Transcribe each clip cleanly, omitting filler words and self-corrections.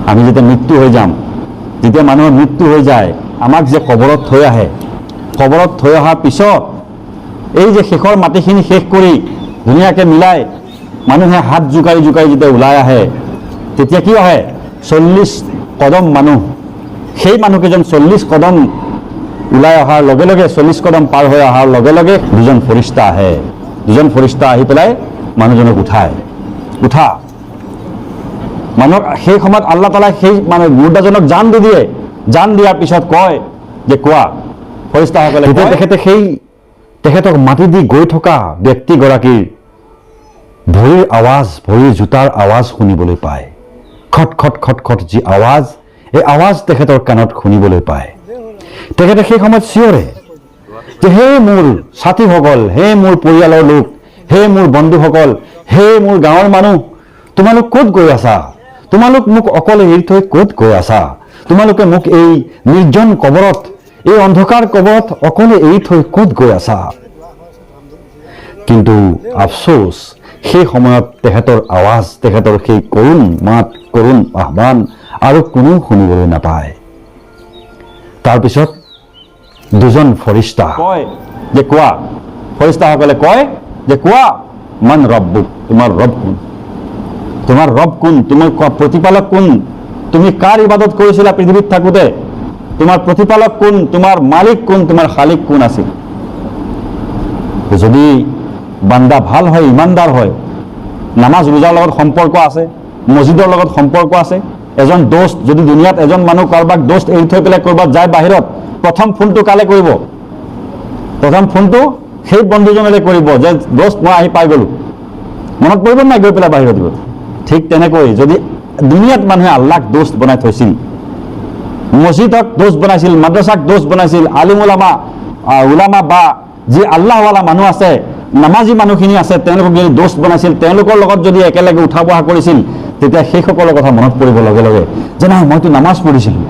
আমি যেতিয়া মৃত্যু হৈ যাম, যেতিয়া মানুহৰ মৃত্যু হৈ যায়, আমাক যে কবৰত থৈ আহে, কবৰত থৈ অহাৰ পিছত এই যে শেষৰ মাটিখিনি শেষ কৰি ধুনীয়াকৈ মিলাই মানুহে হাত জোকাৰি জোকাৰি যেতিয়া ওলাই আহে, তেতিয়া কি আহে? 40 কদম মানুহ। সেই মানুহকেইজন 40 কদম ওলাই অহাৰ লগে লগে, 40 কদম পাৰ হৈ অহাৰ লগে লগে দুজন ফৰিস্তা আহে। দুজন ফৰিস্তা আহি পেলাই মানুহজনক উঠায়। উঠা মানুহক সেই সময়ত আল্লাহ তালাই সেই মানে মুৰ্দাজনক জান দি দিয়ে। জান দিয়াৰ পিছত কয় যে কোৱা, ফৰিস্তাসকলে তেতিয়া তেখেতে সেই তেখেতক মাটি দি গৈ থকা ব্যক্তিগৰাকীৰ ভৰিৰ আৱাজ, ভৰিৰ জোতাৰ আৱাজ শুনিবলৈ পায়। খট খট খট খট যি আৱাজ, এই আৱাজ তেখেতৰ কাণত শুনিবলৈ পায়। তেখেতে সেই সময়ত চিঞৰে যে হে মোৰ সাথীসকল, হে মোৰ পৰিয়ালৰ লোক, হে মোৰ বন্ধুসকল, হে মোৰ গাঁৱৰ মানুহ, তোমালোক ক'ত গৈ আছা? তোমালোক মোক অকলে এৰি থৈ ক'ত গৈ আছা? তোমালোকে মোক এই নিৰ্জন কবৰত, এই অন্ধকাৰ কবৰত অকলে এৰি থৈ ক'ত গৈ আছা? কিন্তু আফচোচ, সেই সময়ত তেখেতৰ আৱাজ, তেখেতৰ সেই কৰুণ মাত, কৰুণ আহ্বান আৰু কোনো শুনিবলৈ নাপায়। তাৰপিছত দুজন ফৰিস্তা কয় যে কোৱা, ফৰিস্তাসকলে কয় যে কোৱা, মান ৰব্বুক, তোমাৰ ৰব কোন? তোমাৰ ৰব কোন? তোমাৰ প্ৰতিপালক কোন? তুমি কাৰ ইবাদত কৰিছিলা পৃথিৱীত থাকোঁতে? তোমাৰ প্ৰতিপালক কোন? তোমাৰ মালিক কোন? তোমাৰ খালিক কোন আছিল? যদি বান্দা ভাল হয়, ইমানদাৰ হয়, নামাজ ৰোজাৰ লগত সম্পৰ্ক আছে, মছজিদৰ লগত সম্পৰ্ক আছে, এজন দোস্ত যদি দুনিয়াত এজন মানুহ কাৰোবাক দোস্ত এৰি থৈ পেলাই ক'ৰবাত যায় বাহিৰত, প্ৰথম ফোনটো কালে কৰিব? প্ৰথম ফোনটো সেই বন্ধুজনলৈ কৰিব যে দোস্ত, মই আহি পাই গ'লোঁ। মনত পৰিব নাই গৈ পেলাই বাহিৰত দিব। ঠিক তেনেকৈ যদি দুনিয়াত মানুহে আল্লাহক দোস্ত বনাই থৈছিল, মছজিদক দোস্ত বনাইছিল, মাদ্ৰাছাক দোস্ত বনাইছিল, আলিম উলামা, উলামা বা যি আল্লাহৱালা মানুহ আছে, নামাজী মানুহখিনি আছে, তেওঁলোকক যদি দোস্ত বনাইছিল, তেওঁলোকৰ লগত যদি একেলগে উঠা বহা কৰিছিল, তেতিয়া সেইসকলৰ কথা মনত পৰিব লগে লগে যে নাই, মইতো নামাজ পঢ়িছিলোঁ,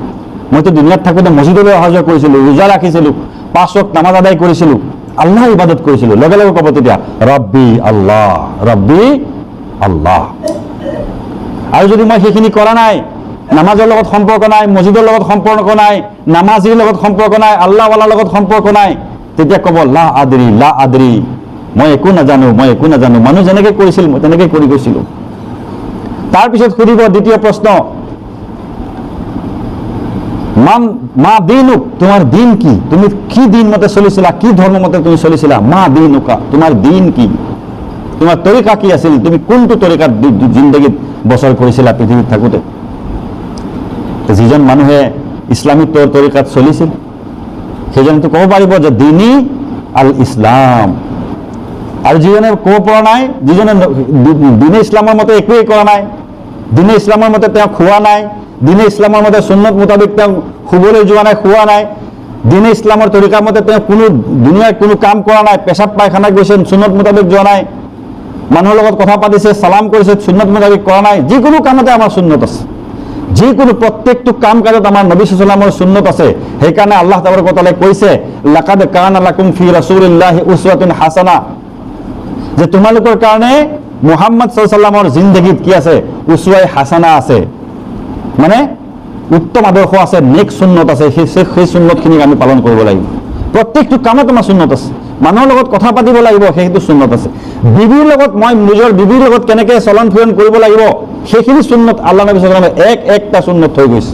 মইতো দুনিয়াত থাকোঁতে মছজিদলৈ অহা যোৱা কৰিছিলোঁ, ৰোজা ৰাখিছিলোঁ, 5 ওৱাক্ত নামাজ আদায় কৰিছিলোঁ, আল্লাহৰ ইবাদত কৰিছিলোঁ। লগে লগে ক'ব তেতিয়া ৰব্বি আল্লাহ, ৰব্বি আল্লাহ। আৰু যদি মই সেইখিনি কৰা নাই, নামাজৰ লগত সম্পৰ্ক নাই, মছজিদৰ লগত সম্পৰ্ক নাই, নামাজীৰ লগত সম্পৰ্ক নাই, আল্লাহৱালাৰ লগত সম্পৰ্ক নাই, তেতিয়া ক'ব লা আদৰি, লা আদৰি, মই একো নাজানো, মই একো নাজানো, মানুহ যেনেকৈ কৰিছিল মই তেনেকৈ কৰি গৈছিলোঁ। তাৰপিছত সুধিব দ্বিতীয় প্ৰশ্ন, মান মা দিনুক, তোমাৰ দিন কি? তুমি কি দিন মতে চলিছিলা? কি ধৰ্ম মতে তুমি চলিছিলা? মা দিনুকা, তোমাৰ দিন কি? তোমাৰ তৰিকা কি আছিল? তুমি কোনটো তৰিকাত জিন্দগীত বছৰ কৰিছিলা পৃথিৱীত থাকোঁতে? যিজন মানুহে ইছলামিক তৌৰ তৰিকাত চলিছিল, সেইজনেতো ক'ব পাৰিব যে দিনী আল ইছলাম। আৰু যিজনে ক'ব পৰা নাই, যিজনে দিনে ইছলামৰ মতে একোৱেই কৰা নাই, দিনে ইছলামৰ মতে তেওঁ খোৱা নাই, দিনে ইছলামৰ মতে সুন্নত মোতাবিক তেওঁ শুবলৈ যোৱা নাই, খোৱা নাই, দিনে ইছলামৰ তৰিকা মতে তেওঁ কোনো দুনিয়াৰ কোনো কাম কৰা নাই, পেচাব পায়খানা গৈছে সুন্নত মোতাবিক যোৱা নাই, মানুহৰ লগত কথা পাতিছে, চালাম কৰিছে, সুন্নত মোতাবিক কৰা নাই, যিকোনো কামতে আমাৰ সুন্নত আছে, যিকোনো প্ৰত্যেকটো কাম কাজত আমাৰ নবী সাল্লামৰ সুন্নত আছে। সেইকাৰণে আল্লাহ তাবাৰক তাআলাই কৈছে, লাকাদ কানা লাকুম ফি ৰাসূলিল্লাহি উছৱাতুন হাসানা, যে তোমালোকৰ কাৰণে মুহাম্মদ সাল্লাল্লাহু আলাইহি ওয়াসাল্লামৰ জিন্দগীত কি আছে? উছৱাই হাসানা আছে, মানে উত্তম আদৰ্শ আছে, নেক সুন্নত আছে। সেই সুন্নতখিনিক আমি পালন কৰিব লাগিব। প্ৰত্যেকটো কামত আমাৰ সুন্নত আছে। মানুহৰ লগত কথা পাতিব লাগিব, সেইটো সুন্নত আছে। বিবিৰ লগত, মই নিজৰ বিবিৰ লগত কেনেকৈ চলন ফুৰণ কৰিব লাগিব, সেইখিনি সুন্নত আল্লাহ নবী সাল্লাল্লাহু আলাইহি ওয়াসাল্লামে এক একটা সুন্নত থৈ গৈছে।